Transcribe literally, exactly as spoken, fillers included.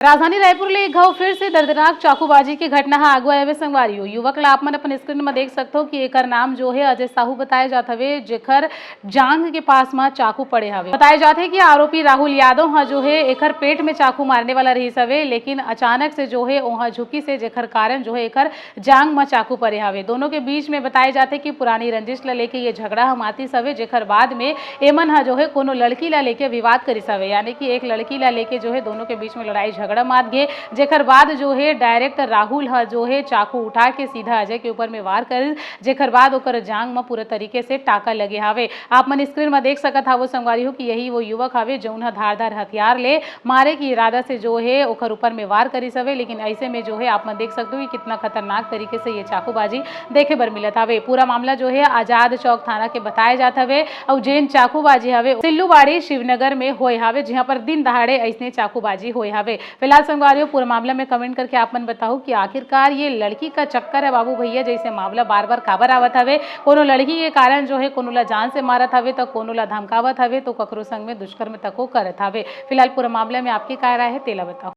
राजधानी रायपुर ले एक घाव फिर से दर्दनाक चाकूबाजी के घटना ह आगू आए हवे संगवारी हो। युवक ला आप मन अपन स्क्रीन म देख सकथो कि एकर नाम जो हे अजय साहू बताए जात हवे, जेकर जांग के पास म चाकू पड़े हवे। बताए जात हे कि आरोपी राहुल यादव ह जो हे एकर पेट में चाकू मारने वाला रहिस हवे, लेकिन अचानक से जो हे ओहा झुकिस हे, जेकर कारण जो हे एकर जांग म चाकू परे हवे। दोनों के बीच में बताए जात हे कि पुरानी रंजिश ला लेके ये झगड़ा ह मातिस हवे, जेकर बाद में एमन ह जो हे कोनो लड़की ला लेके विवाद करिस हवे, यानी कि एक लड़की ला लेके जो हे दोनों के बीच में लड़ाई झगड़ा मात गे, जेकर बाद जो हे डायरेक्ट राहुल ह जो हे चाकू उठा के सीधा अजय के ऊपर में वार करिस, जेकर बाद ओकर जांग म पूरा तरीके से टाका लगे हवे। आप मन स्क्रीन म देख सकत हवो संगवारी हो कि यही वो युवक हवे जउन ह धारदार हथियार ले मारे के इरादा से जो हे ओकर ऊपर में वार करिस हवे। लेकिन ऐसे में जो हे आप मन देख सकते हो कि कितना खतरनाक तरीके से ये चाकूबाजी देखे बर मिलत हवे। पूरा मामला जो हे आजाद चौक थाना के बताए जात हवे। अउ जेन चाकूबाजी हवे सिल्लूबाड़ी शिवनगर में होए हवे, जहां पर दिन दहाड़े ऐसने चाकूबाजी होए हवे। फिलहाल संगवारी हो, पूरा मामला में कमेंट करके आप मन बताओ कि आखिरकार ये लड़की का चक्कर है बाबू भैया, जैसे मामला बार बार काबर आवत हवे। कोनो लड़की के कारण जो हे कोनो ला जान से मारत हवे, तो कोनो ला धमकावत हवे, तो ककरो संग में दुष्कर्म तको करत हवे। फिलहाल पूरा मामला में आपकी काय राय है, तेला बताओ।